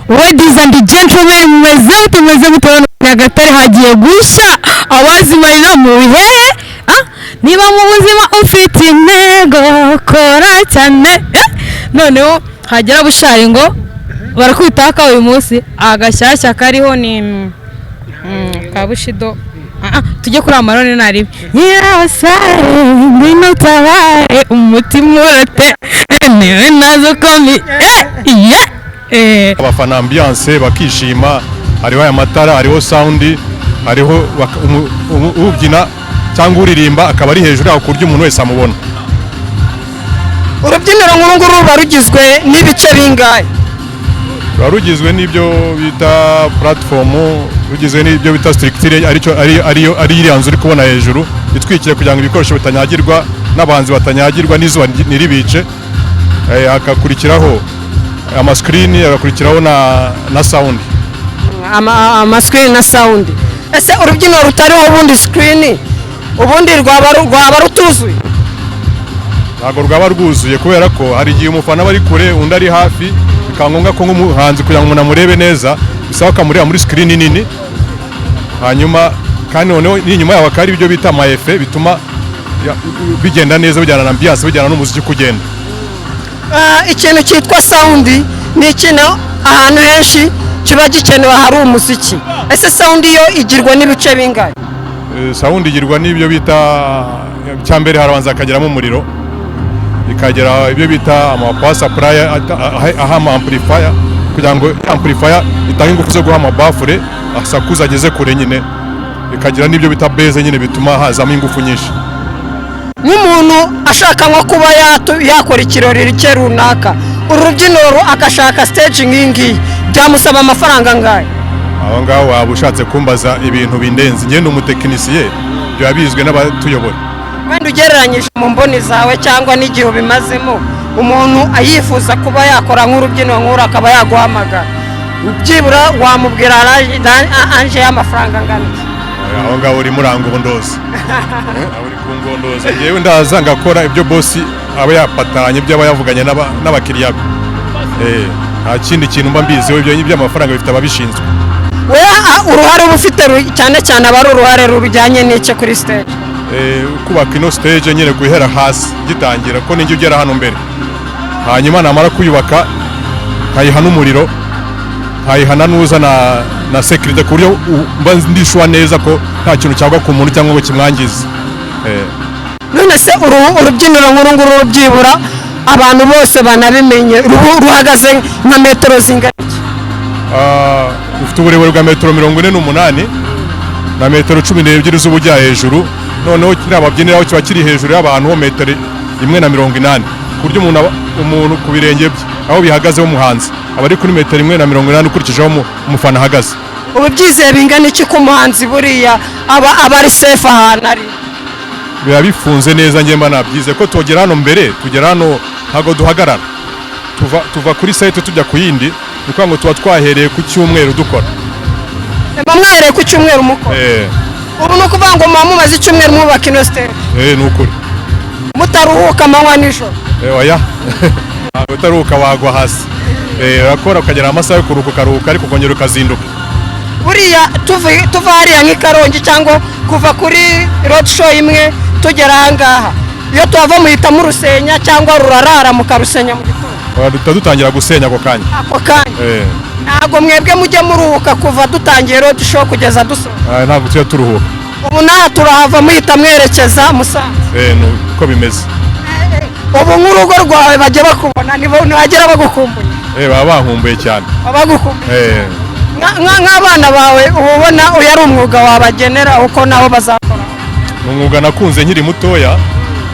Ladies and gentlemen, mumeze mute? Mumeze mute? Hano Nyagatare hagiye gushya. Abazimarira mu bihe. Ah, niba mu buzima ufite intego, kora cyane. Noneho hagera Bushali ngo barakubita uyu munsi agashyashya kariho ni ka Bushido. Ah, ah, tujye kuri Amarone naribi nyirabasare, ngwino utabare umutima urate niwe nazo komi eh ye. Abafana ambiance bakishima. Hariho aya matara, hariho sound, hariho ubyina cyangwa uririmba akaba ari hejuru yaho ku buryo umuntu wese amubona. Urubyiniro nkuru nguru ruba rugizwe n'ibice bingahe? Ruba rugizwe n'ibyo bita platform, rugizwe n'ibyo bita structure, aricyo ari ariyo ari iriya nzu uri kubona hejuru itwikiriye kugira ngo ibikoresho bitanyagirwa n'abahanzi batanyagirwa n'izuba ntiribice. Hagakurikiraho amascreen, hagakurikiraho na sound. Amascreen na sound. Ese urubyiniro rutariho ubundi screen, ubundi rwaba rutuzuye? Ntabwo rwaba rwuzuye, kubera ko hari igihe umufana aba ari kure, undi ari hafi, bikaba ngombwa ko nk'umuhanzi kugira ngo umuntu amurebe neza bisaba ko amureba muri screen nini. Hanyuma kandi noneho n'inyuma yaho hakaba hari ibyo bita ama effets bituma bigenda neza, bijyana na ambiance, bijyana n'umuziki uko ugenda. Ah, ikintu cyitwa sound ni ikintu ahantu henshi kiba gikenewe ahari umuziki. Ese sound yo igirwa n'ibice bingahe? Sound igirwa n'ibyo bita, icya mbere harabanza hakageramo umuriro, ikagera ibyo bita ama power supply aha ama amplifier, kugira ngo amplifier itange ingufu zo guha amabaffle asakuza ageze kure nyine, ikagira n'ibyo bita bass nyine bituma hazamo ingufu nyinshi. Nk'umuntu ashaka nko kuba yakora ikirori cye runaka, uru rubyiniro, agashaka stage nk'iyi ngiyi, byamusaba amafaranga angahe? Aho ngaho waba ushatse kumbaza ibintu bindenze. Njye ni umutekinisiye, biba bizwi n'abatuyobora. Wenda ugereranyije mu mboni zawe cyangwa n'igihe ubimazemo, umuntu ayifuza kuba yakora nk'urubyiniro nk'uru akaba yaguhamagara, byibura wamubwira range y'amafaranga angana iki? Aho ngaho urimo urangondoza. Aho uri kungondoza, njyewe ndaza ngakora ibyo boss aba yapatanye, ibyo aba yavuganye n'abakiriya be. Nta kindi kintu mba mbiziho. Ibyo by'amafaranga bifite ababishinzwe. We uruhare uba ufite cyane cyane aba ari uruhare rujyanye n'icyo kuri stage? Kubaka ino stage nyine guhera hasi gitangira, ko ninjye ugera hano mbere, hanyuma namara kuyubaka nkayiha n'umuriro, nkayiha na nuza na sécurité, ku buryo mba ndishuwa neza ko nta kintu cyagwa ku muntu cyangwa ngo kimwangize. None se urubyiniro nk'uru nguru, byibura abantu bose banabimenye, ruhagaze nka metero zingana iki? Ah, rufite uburebure bwa metero 48 na metero 12 z'ubujya hejuru. Noneho kiriya babyiniraho kiba kiri hejuru y'abantu ho metero 1.80, ku buryo umuntu ku birenge bye aho bihagazeho, umuhanzi aba ari kuri metero 1.80 ukurikije aho umufana ahagaze. Ubu byizeye bingana iki ko umuhanzi buriya aba ari safe ahantu ari? Biba bifunze neza. Njye mba nabyize ko tugera hano mbere, tugera hano ntabwo duhagarara. Tuva kuri site tujya ku yindi, ni ukuvuga ngo tuba twahereye ku cyumweru dukora. Muba mwahereye ku cyumweru mukora? Eh. Ubu ni ukuvuga ngo muba mumaze icyumweru mwubaka ino stage? Eh, ni ukuri. Mutaruhuka amanywa nijoro? Oya, ntabwo utaruhuka, wagwa hasi. Urakora ukagera amasaha yo kuruhuka ukaruhuka, ariko ukongera ukazinduka. Buriya tuva hariya nk'i Karongi cyangwa kuva kuri road show imwe tugera ahangaha, iyo tuhava muhita murusenya cyangwa rurarara mukarusenya mu gitondo? Duhita dutangira gusenya ako kanya. Ako kanya? Eh. Ntabwo mwebwe mujye muruhuka kuva dutangiye road show kugeza dusoza? Ah, ntabwo tujya turuhuka. Ubu naha turahava muhita mwerekeza Musanze? Eh, ni uko bimeze. Ubu nk'urugo rwawe bajya bakubona, ntibagera bagukumbuye? Eh, baba bankumbuye cyane. Baba bagukumbuye? Eh. Nk'abana bawe uba ubona uyu ari umwuga wabagenera uko nabo bazakora? Ni umwuga nakunze nkiri mutoya,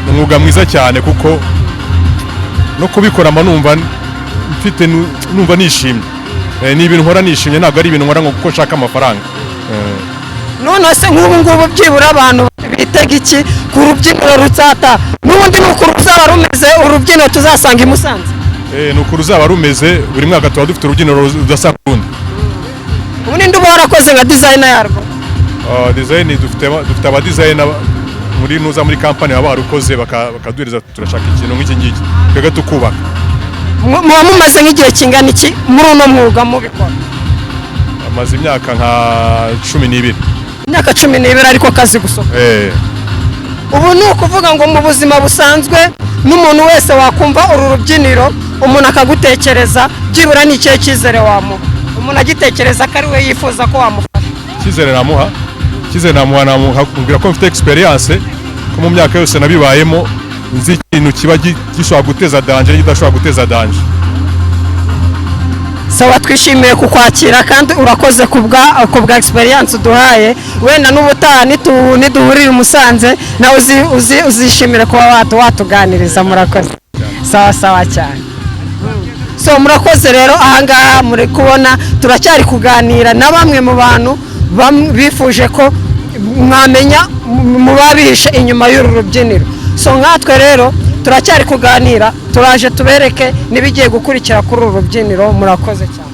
ni umwuga mwiza cyane, kuko no kubikora mba numva mfite numva nishimye. Ni ibintu nkora nishimye, ntabwo ari ibintu nkora ngo kuko nshaka amafaranga. None se nk'ubu ngubu byibura abantu bitega iki ku rubyiniro rutsata? N'ubundi ni uku ruzaba rumeze, urubyiniro tuzasanga i Musanze? Ni uku ruzaba rumeze. Buri mwaka tuba dufite urubyiniro rudasa n'urundi. Ubu ninde uba warakoze nka design yarwo? Ah, design dufite aba designer muri nuza muri company baba barukoze, bakaduhereza, turashaka ikintu nk'iki ngiki, twebwe tukubaka. Muba mumaze nk'igihe kingana iki muri uno mwuga mubikora? Amaze imyaka nka 12. Imyaka 12, ariko kazi gusohoka? Eh. Ubu ni ukuvuga ngo mu buzima busanzwe n'umuntu wese wakumva uru rubyiniro, umuntu akagutekereza, byibura ni ikihe cyizere wamuha umuntu agitekereza ko ari we yifuza ko wamufasha? Icyizere namuha, mubwira ko mfite experience, ko mu myaka yose nabibayemo nzi ikintu kiba gishobora guteza danger n'ikidashobora guteza danger. Sawa, twishimiye kukwakira kandi urakoze ku bwa experience uduhaye. Wenda n'ubutaha niduhurira i Musanze nawe uzishimire kuba watuganiriza. Murakoze, sawa sawa cyane. So murakoze rero, ahangaha muri kubona turacyari kuganira na bamwe mu bantu bifuje ko mwamenya mu babihishe inyuma y'uru rubyiniro. So nkatwe rero turacyari kuganira, turaje tubereke n'ibigiye gukurikira kuri uru rubyiniro. Murakoze cyane.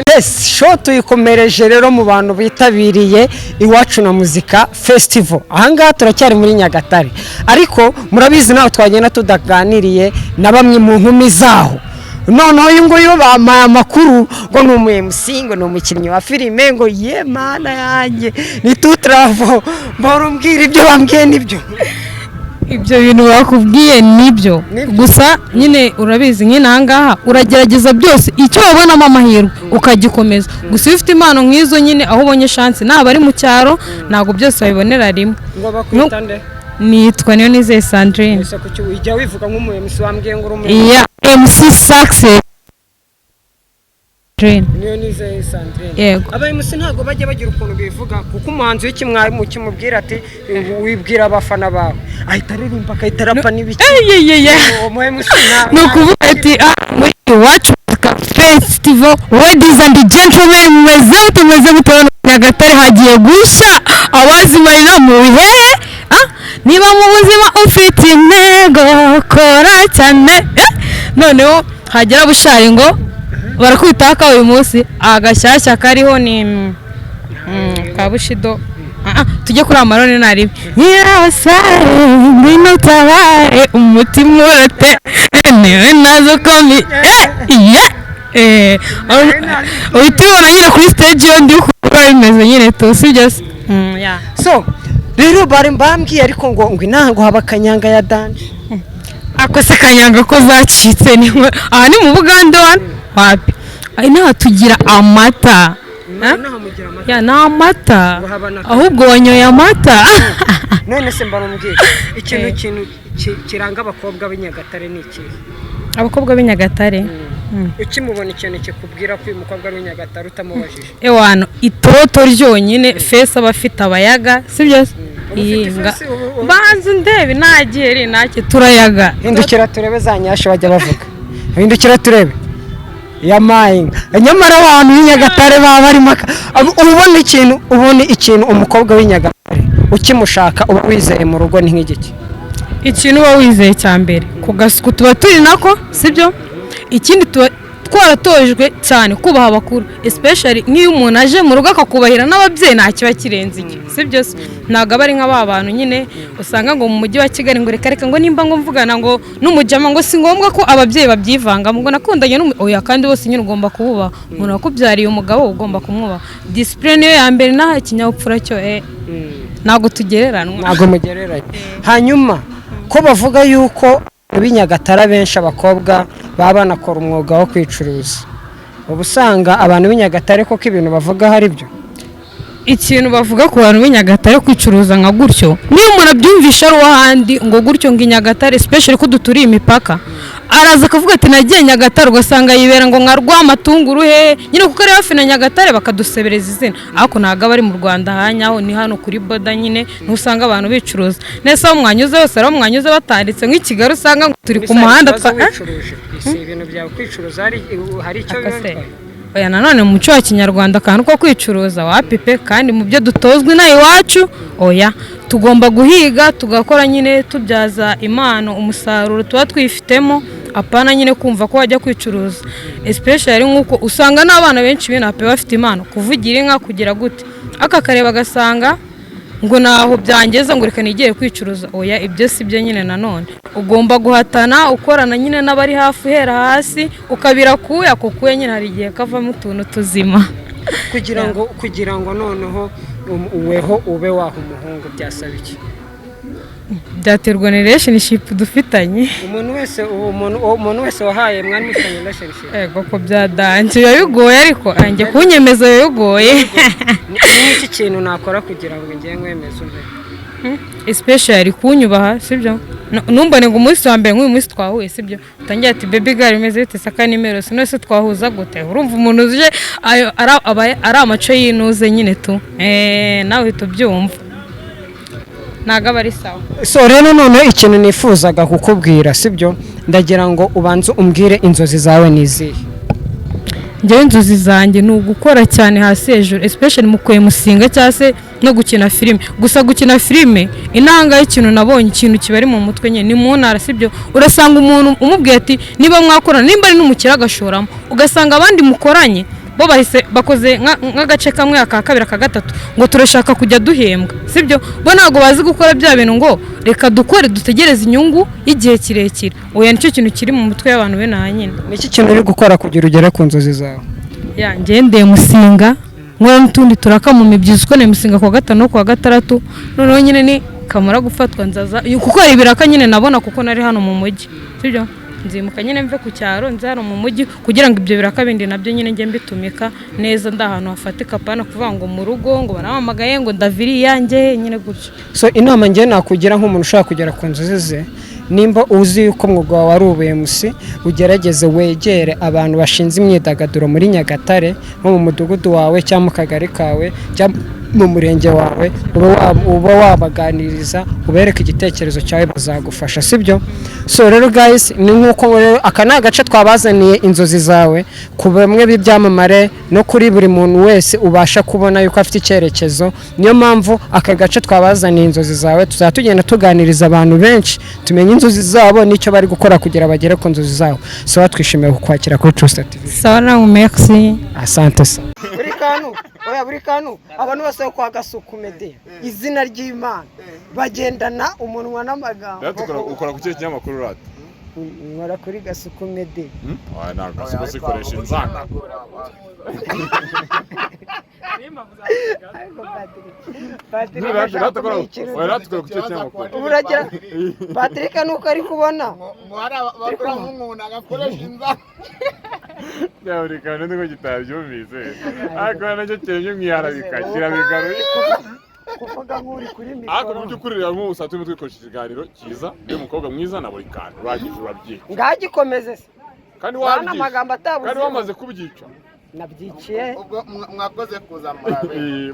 Yes, show tuyikomereje rero mu bantu bitabiriye Iwacu na Muzika Festival. Ahangaha turacyari muri Nyagatare, ariko murabizi nawe twagenda tudaganiriye na bamwe mu nkumi zaho. Noneho uyu nguyu bampaye amakuru ngo ni umu MC, ngo ni umukinnyi wa filime, ngo ye mana yanjye ni tutaravo. Mbora umbwira ibyo bambwiye nibyo? Ibyo bintu bakubwiye nibyo. Nibyo. Gusa nyine urabizi, nyine ahangaha uragerageza byose, icyo wabonamo amahirwe ukagikomeza. Gusa iyo ufite impano nk'izo nyine, aho ubonye chance, naba ari mu cyaro, ntabwo byose babibonera rimwe. Ngo bakwita nde? Nitwa Niyo Nizeye Sandrine. Ese kuki ujya wivuga nk'umu MC? Wambwiye ngo uri umu Iya, MC Success Sandrine. Niyo Nizeye Sandrine? Yego. Aba MC ntabwo bajya bagira ukuntu bivuga, kuko umuhanzi w'ikimwa kimubwira ati wibwira abafana bawe, ahita aririmba, akahita arapa n'ibiki. Eyeyeye. Uwo mu MC Ni ukuvuga ati muri Iwacu Muzika Festival, ladies and gentlemen, mumeze mute? Mumeze mute? Hano Nyagatare hagiye gushya, abazimarira mu bihehe. Niba mu buzima ufite intego, kora cyane. Noneho hagera bushari ngo barakubita uyu munsi agashyashya kariho ni ka bushido. Tujye kuri amarone naribi nyirabasare, ngwino utabare umutima urate niwe nazo komi iya uhita ubona nyine kuri stage iyo ndi kuba bimeze nyine tu, sibyo se? Yeah. So rero bari mbambwiye ariko ngo inaha ngo haba akanyanga ya danger. Ako se kanyanga ko zacitse? Ni aha ni mu Bugande wani wapi? Inaha tugira amata. Ha? Inaha mugira amata? Ya, ni amata. Ngo haba na- Ahubwo wanyoye amata. None se mbarumbwira ikintu kiranga abakobwa b'i Nyagatare ni ikihe? Abakobwa b'i Nyagatare? Ukimubona ikintu kikubwira ko uyu mukobwa ari uw'i Nyagatare utamubajije. Ewano itoto ryonyine, face aba afite abayaga, sibyo se? Uba ufite Iyi, ifesi, banza undebe nagere nake turayaga. Hindukira turebe za nyashi bajya bavuga, hindukira turebe yamayinga. Nyamara abantu b'i Nyagatare baba barimo ubona ikintu umukobwa w'i Nyagatare ukimushaka uba wizeye mu rugo ni nk'igiki? Ikintu uba wizeye cya mbere, ku gasuku tuba turi nako, sibyo? Ikindi, tuba twaratojwe cyane kubaha abakuru, especially nk'iyo umuntu aje mu rugo akakubahira n'ababyeyi, nta kiba kirenze icyo, sibyo se? Ntabwo aba ari nka ba bantu nyine usanga ngo mu mujyi wa Kigali ngo reka reka, ngo nimba ngo mvugana ngo n'umujama, ngo si ngombwa ko ababyeyi babyivangamo, ngo nakundanye n'umu oya. Kandi bose nyine ugomba kububaha. Umuntu wakubyariye umugabo ugomba kumwubaha. Discipline niyo ya mbere, naho ikinyabupfura cyo ntabwo tugereranwa. Ntabwo mugereranya. Hanyuma ko bavuga yuko b'i Nyagatare benshi abakobwa baba banakora umwuga wo kwicuruza, uba usanga abantu b'i Nyagatare koko ibintu bavuga hari byo? Ikintu bavuga ku bantu b'i Nyagatare kwicuruza nka gutyo, niyo umuntu abyumvisha ari uw'ahandi ngo gutyo ngo i Nyagatare, especially ko duturiye imipaka, araza akavuga ati nagiye Nyagatare, ugasanga yibera ngo nka Rwamatunguru hehe nyine, kuko ari hafi na Nyagatare, bakadusebereza izina. Ariko ntabwo aba ari mu Rwanda hanyaho, ni hano kuri border nyine ntusanga abantu bicuruza nese. Aho mwanyuze hose, aho mwanyuze batanditse nk'i Kigali, usanga ngo turi ku muhanda twa Wicuruje si ibintu byawe kwicuruza, hari icyo biba Akase. bitwaye? Oya, nanone mu muco wa kinyarwanda akantu ko kwicuruza wapi pe. Kandi mu byo dutozwa inaha iwacu, oya, tugomba guhiga tugakora nyine tubyaza impano umusaruro tuba twifitemo, apana nyine kumva ko wajya kwicuruza, especially nk'uko usanga n'abana benshi b'inaha pe bafite impano, kuvugira inka, kugira gute, aka kareba agasanga. Ngo naho byangeza, ngo reka nigere kwicuruza. Oya, ibyo si byo nyine. Nanone ugomba guhatana, ukorana nyine n'abari hafi, uhera hasi ukabira kuya, ako kuya nyine hari igihe kavamo utuntu tuzima. Kugira ngo noneho weho ube waha umuhungu, byasaba iki? Byaterwa na relationship dufitanye. Umuntu wese wahaye mwari mufitanye relationship? Ego ko byadanje, biba bigoye, ariko njye kunyemeza biba bigoye. Ni iki kintu nakora kugira ngo njye nkwemeze umve? Especially kunyubaha, sibyo? Numbone ngo umunsi wa mbere, nk'uyu munsi twahuye, sibyo, utangira ati: "Baby girl, imeze bite?" Saka nimero sinone se twahuza gute? Urumva umuntu uje ayo aba ari amaco y'inuze nyine tu, nawe uhita ubyumva, ntabwo aba ari sawa. So rero noneho ikintu nifuzaga kukubwira, sibyo, ndagira ngo ubanze umbwire inzozi zawe ni izihe? Njyewe inzozi zanjye ni ugukora cyane hasi hejuru, especially mu kwemusinga cyangwa se no gukina filime. Gusa gukina filime inanga y'ikintu nabonye, ikintu kibari mu mutwe nyine ni mu ntara, sibyo? Urasanga umuntu umubwiye ati niba mwakorana, nimba ari n'umukire agashoramo, ugasanga abandi mukoranye bo bahise bakoze nk'agace kamwe, aka kabiri, aka gatatu, ngo turashaka kujya duhembwa, sibyo? Bo ntabwo bazi gukora bya bintu ngo reka dukore dutegereze inyungu y'igihe kirekire. Oya, nicyo kintu kiri mu mutwe y'abantu bene aha nyine. Ni iki kintu uri gukora kugira ugere ku nzozi zawe? Ya, ngendeye musinga nkora n'utundi turaka mu mibyizi, uko musinga kuwa gatanu no kuwa gatandatu. Noneho nyine ni kamara gufatwa nzaza kuko hari ibiraka nyine nabona, kuko nari hano mu mujyi, sibyo? Nzimuka nyine mve ku cyaro nze hano mu mujyi, kugira ngo ibyo biraka bindi nabyo nyine njye mbitumika neza, ndi ahantu hafatika, apana kuvuga ngo mu rugo ngo barampamagaye ngo ndaviri iyanjye nyine gutyo. So inama njye nakugira nk'umuntu ushaka kugera ku nzozi ze, nimba uzi yuko umwuga wawe ari ubu MC, ugerageze wegere abantu bashinze imyidagaduro muri Nyagatare, nko mu mudugudu wawe cyangwa mu kagari kawe cyangwa mu murenge wawe, ube wabaganiriza, ubereke igitekerezo cyawe, bazagufasha, sibyo? So rero guys, ni nk'uko rero aka ni agace twabazaniye, inzozi zawe, ku bamwe b'ibyamamare no kuri buri muntu wese ubasha kubona yuko afite icyerekezo. Niyo mpamvu aka gace twabazaniye inzozi zawe, tuzajya tugenda tuganiriza abantu benshi, tumenye inzozi zabo n'icyo bari gukora kugira bagere ku nzozi zabo. So twishimiye kukwakira kuri True TV. Sawa nawe, merci. Asante sa. Buri kantu, oya, buri kantu abantu bose bo kwa Gasuku Media, izina ry'Imana, bagendana umunwa n'amagambo. Ukora ku kihe kinyamakuru rata? Nkora kuri Gasuku Media. Oya, ntabwo Gasuku zikoresha inzanga. Ariko Patrick ashaka kumenya ikintu. Oya, rata ukora ku kihe kinyamakuru? Ubu uragira Patrick nuko ari kubona. Bakora nk'umuntu agakoresha inzara. Ya, buri kantu niko kitabyumvise, ariko nacyo kiremye mwiharabika kirabigaruye. Kuvuga nk'uri kuri Ariko mikoro. Mu by'ukuri rero nk'ubu saa turimo twikoresha ikiganiro cyiza, uyu mukobwa mwiza na buri kantu urangije urabyica. Ngagikomeze se. Kandi Bana wabyica. amagambo atabuze. Kandi wamaze kubyica. Nabyiciye. Ubwo mwakoze kuza murabe.